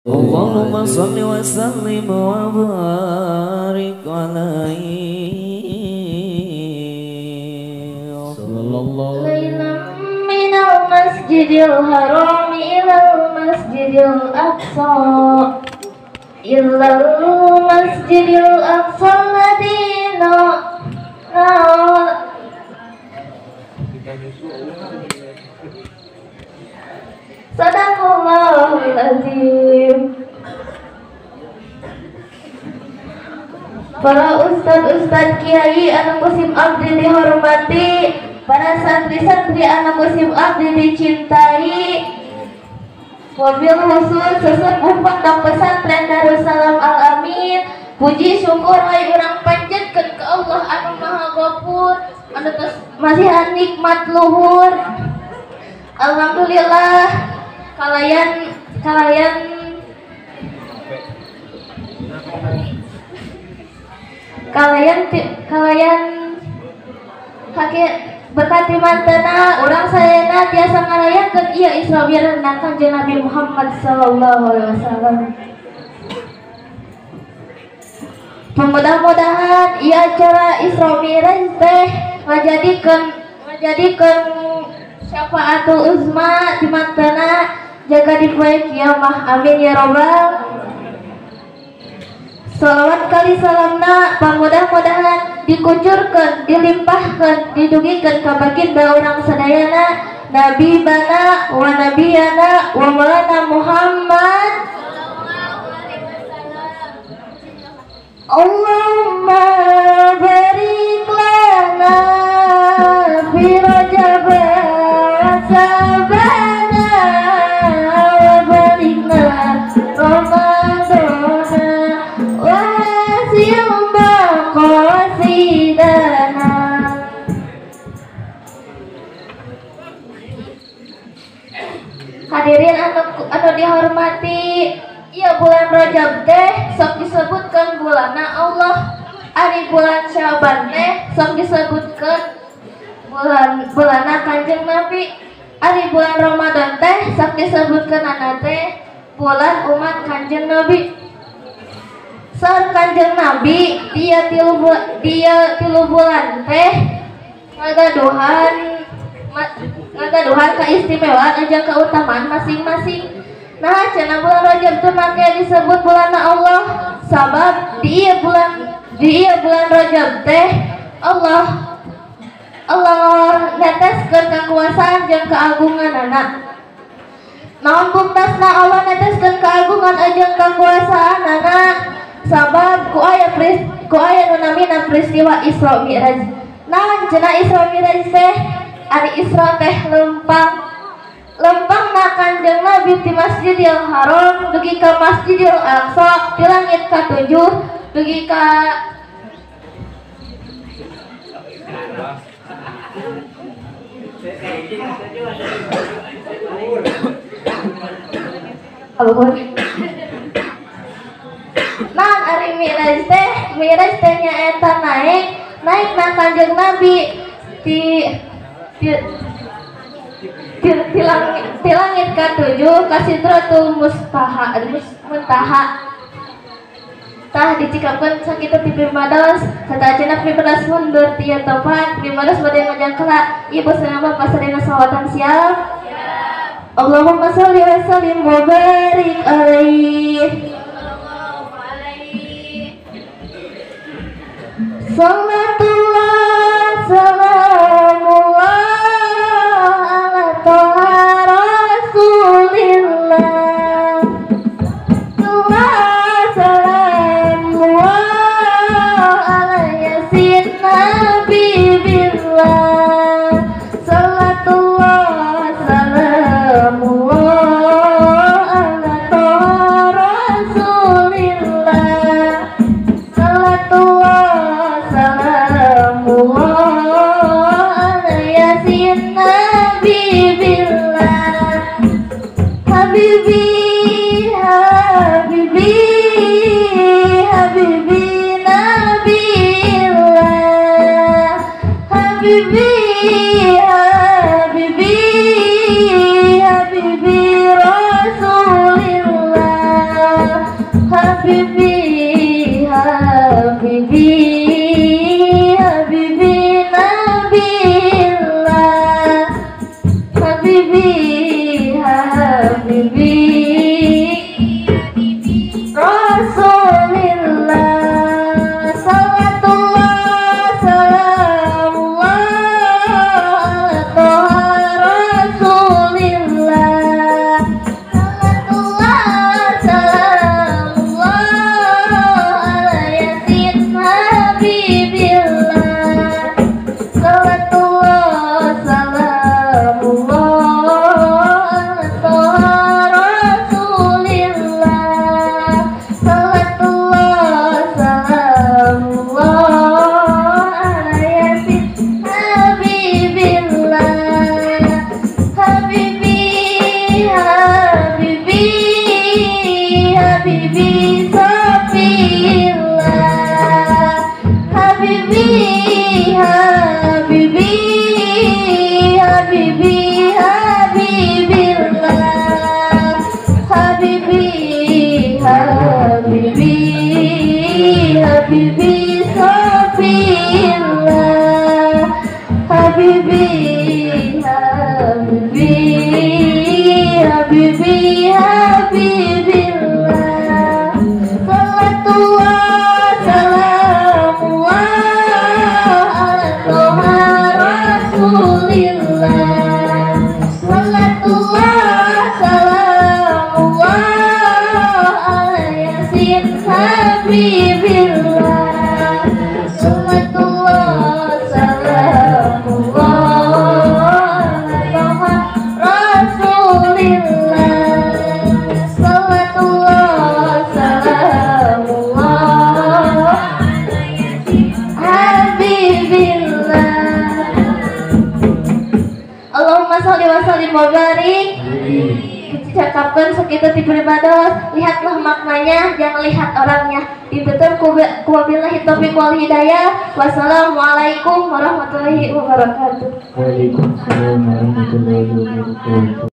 Allahumma shalli wa sallim wa barik alaihi. Sallallahu lailan minal masjidil haram ilal masjidil aqsa ilal masjidil aqsa alladzi Sadaqallahul azim. Para ustad-ustad kiai anu musim abdi dihormati, para santri-santri anu musim abdi dicintai, wabil khusus sesepuh pondok pesantren Darussalam Al Amin. Puji syukur hayu urang panjatkeun ka Allah anu Maha Ghafur, anu tos masihan nikmat luhur. Alhamdulillah kalayan hake berkati mantena urang sadayana tiasa ngarayakeun ieu Isra Mi'raj Kanjeng Nabi Muhammad sallallahu alaihi wasallam. Mudah-mudahan ieu acara Isra Mi'raj teh ngajadikeun syafaatul uzma di mantena jaga di poe kiamah, amin ya robbal. Salawat kali salamna pamudah-mudahan dikucurkeun, dilimpahkeun, didugikeun ka baginda urang sadayana Nabi bana wa nabiyana wa maulana Muhammad sallallahu alaihi wasallam. Allahumma barik lana fi Rajab sabana wa balikna Ramadana wa hasil maqasidana. Hadirin anu dihormati, ieu bulan Rajab teh sok disebutkeun bulanna Allah, ari bulan Syaban teh sok disebutkeun bulanna Kanjeng Nabi, ari bulan Ramadan teh sok disebutkeunana teh bulan umat Kanjeng Nabi. Saur Kanjeng Nabi dia tilu bulan teh ngagaduhan keistimewaan jeung keutamaan masing-masing. Nah, cenah bulan Rajab teh make disebut bulanna Allah sabab di ieu bulan Rajab teh Allah neteskeun kekuasaan jeung keagunganana. Naon buktasna Allah neteskeun keagungan jeung kekuasaanana? Sabab ku aya nu namina peristiwa Isra Mi'raj. Naon cenah Isra Mi'raj teh? Ari Isra teh lempang. Lempangna Kanjeng Nabi ti Masjidil Haram dugi ka Masjidil Aqsa ti langit katujuh dugi ka Nah, ari Mi'raj teh nyaeta naik na Kanjeng Nabi di langit katujuh ka Sidratul Muntaha. Tah dicikapkeun sakitu ti pimados satacana pimados mundur ti tempat pimados bade ngajangkala ibu sareng bapak sadayana sholawatan siap. Allahumma sholli wa sallim wa barik alaihi. Salatullah salamullah ala toha rasulillah. Salatullah salamullah ala yasin nabi billah. Salatullah salamullah ala toha rasulillah. Salatullah salamullah ala yasin nabi billah. Habibi habibi habibi nabillah. Habibi habibi habibi rasulillah. Habibi Habibi Habibi Nabiillah Habibi Habibi Rasulillah Salatullah salamullah ala Toha Rasulillah Salatullah salamullah ala Yasin Habibillah Salatullah salamullah ala Toha Rasulillah Salatullah salamullah ala Yasin Habibillah Habibi Habibi Habibi Safillah Habibi Habibi Habibi Habibillah Habibi Habibi Habibi Safillah Habibi Habibi Habibi Habibillah Salatullah salamullah ala Toha Rasulillah Salatullah salamullah ala Yasin Habibillah Salatullah salamullah ala Toha Rasulillah Salatullah salamullah Habibillah Allahumma sholli wa sallim wa barik. Dicakapkan sekitar di pribados, lihatlah maknanya, jangan lihat orangnya. Ditutup wabillahi taufiq wal hidayah. Wassalamualaikum warahmatullahi wabarakatuh. Waalaikumsalam warahmatullahi wabarakatuh.